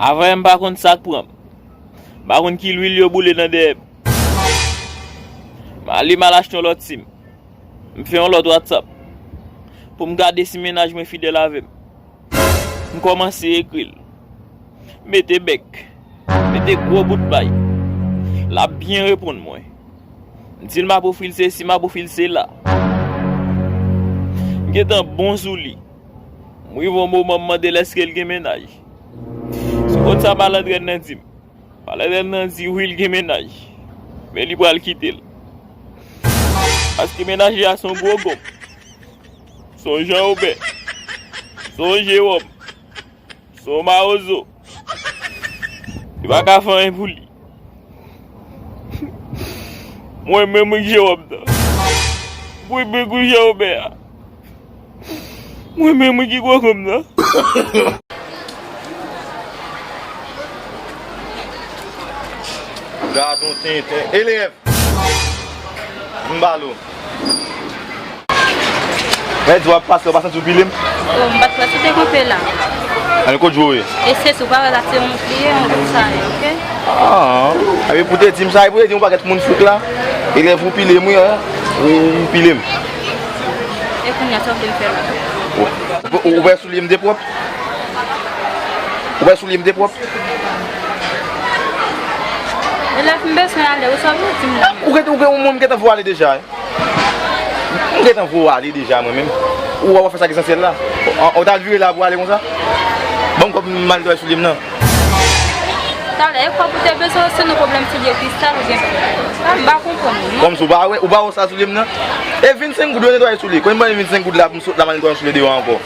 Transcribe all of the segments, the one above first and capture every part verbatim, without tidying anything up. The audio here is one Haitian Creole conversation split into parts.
Avè m pa konn sa k pran m. M pa konn ki lwil yo boule nan dèyè m. M ale m al achte yon lòt sim. M fè yon lòt WhatsApp pou m gade si mennaj mwen fidèl avè m. M kòmanse ekri l. Mete bèk. Mete gwo bout bay. L ap byen reponn mwen. M di l m ap ofri l sesi, m ap ofri l sela. M gentan bon sou li. M rive yon moman m mande l èske l gen mennaj. Sou kont sa malandrèn nan di m. Malandrèn nan di wi l gen mennaj. Men li pral kite l. Paske mennaj li a se yon gwo gonm. Se yon Jan Wobè. Se yon Jewòm. Se yon Mawozo. Li pa ka fè anyen pou li. Mwen menm wi k Jewòm nan. Mwen menm wi k Jan Wobè a. Mwen menm wi ki gwo gonm nan. Gad on tenten. Elèv! Vin ba l ou. Mwen di w ap pase, w pa santi w pile m? Oh, m pa t wè si w te kanpe la. Ann, kot jwe w ye? E se si w pa wè la, se yon pliye, yon kout sa ye, oke? Ah, epi pou te di m sa, epi pou te di yon pakèt moun fout la, elèv ou pile m, wi, hein? Ou, ou pile m. E kounye a, sa w vle m fè la? Ou, ou, ou wè soulye m de pwòp? Ou wè soulye m de pwòp? Elèv, m bezwen ale, ou sa w vle di m la? Ou gen, ou gen, ou, mwen, m gentan voye ale deja, hein? M gentan voye w ale deja, mwen menm. Ou wè w ap fè sa k esansyèl la? Ou, ou t al vire la pou w ale konsa? Ban m kòb m al netwaye soulye m nan. Talè, e kòb ou te bezwen se nan pwoblèm soulye Kristal oubyen? Ah, m pa konprann, non. Kòmsi w pa wè, ou pa wè sa soulye m nan? E vennsenk goud yo netwaye soulye. Kòm m ban vennsenk goud la pou m sot la, m al netwaye soulye deyò ankò.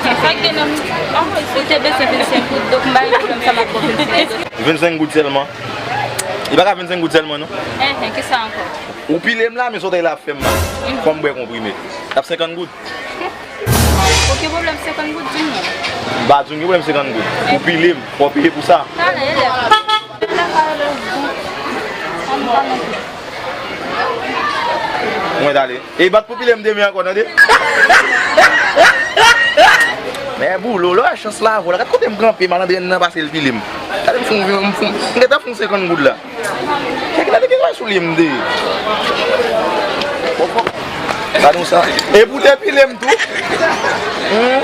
Sa k gen nan, ah, ou te bezwen vennsenk goud, donk m ba yo pwoblèm sa m ap ba w vennsenk goud. Vennsenk goud sèlman? Li pa ka vennsenk goud sèlman, non. Enhen, kisa ankò? Ou pile m la, men sotèy la ap fè m mal. Fò m bwè konprime. L ap senkant goud. Oke, pwoblèm senkant goud, di m non. M pa di w gen pwoblèm senkant goud. Ou pile m, fò w peye pou sa. Talè, elèv. Mwen t ale. E bat pou pile m demen ankò, tande? Men boulo, lè w wè chans la avè w la, gad kote m kanpe, malandren nan pase l pile m. Gade m fè yon, m fè yon, m gentan fè yon senkant goud la. Kèk gade ki wè soulye m de. Gade sa. E pou te pile m tou. Hmm.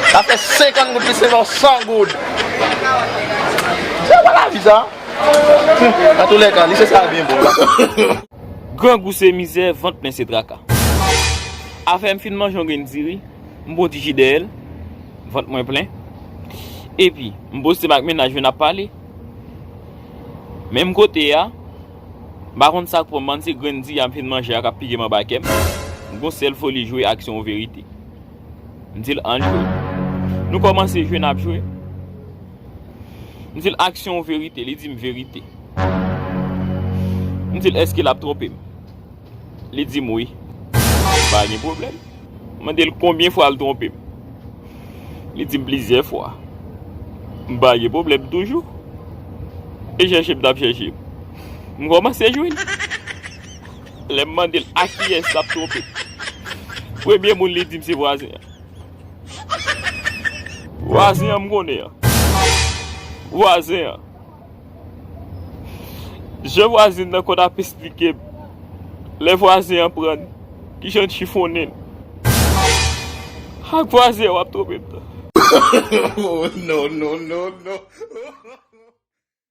Sa fè senkant goud plis se yon san goud. Se pa lavi sa. Antoulèka, li se sa byen bon. Grangou se mizè, vant plen se traka. Afè m fin manje yon grenn diri, m pran ti ji dèyè l, vant mwen plen. Epi, m poze m ak mennaj mwen n ap pale. Menm kote a, m pa konn sa k pran m, se grenn diri a m fin manje a k ap pike m anba kè m. M gon sèl foli jwe aksyon ou verite. M di l ann jwe. Nou kòmanse jwe, n ap jwe. M di l aksyon ou verite, li di m verite. M di l èske l ap twonpe m? Li di m wi. M pa gen pwoblèm. M mande l konbyen fwa l twonpe m. Li di m plizyè fwa. M pa gen pwoblèm toujou. E chèche m t ap chèche m. M kòmanse jwenn. Lè m mande l a kiyès l ap twonpe m, premye moun li di m se vwazen an. Vwazen an m konnen an. Vwazen an. Jan vwazen nan konn ap esplike m, lè vwazen an pran n, kijan n chifonnen n. Ak vwazen an w ap twonpe m nan. Oh, non, non, non, non.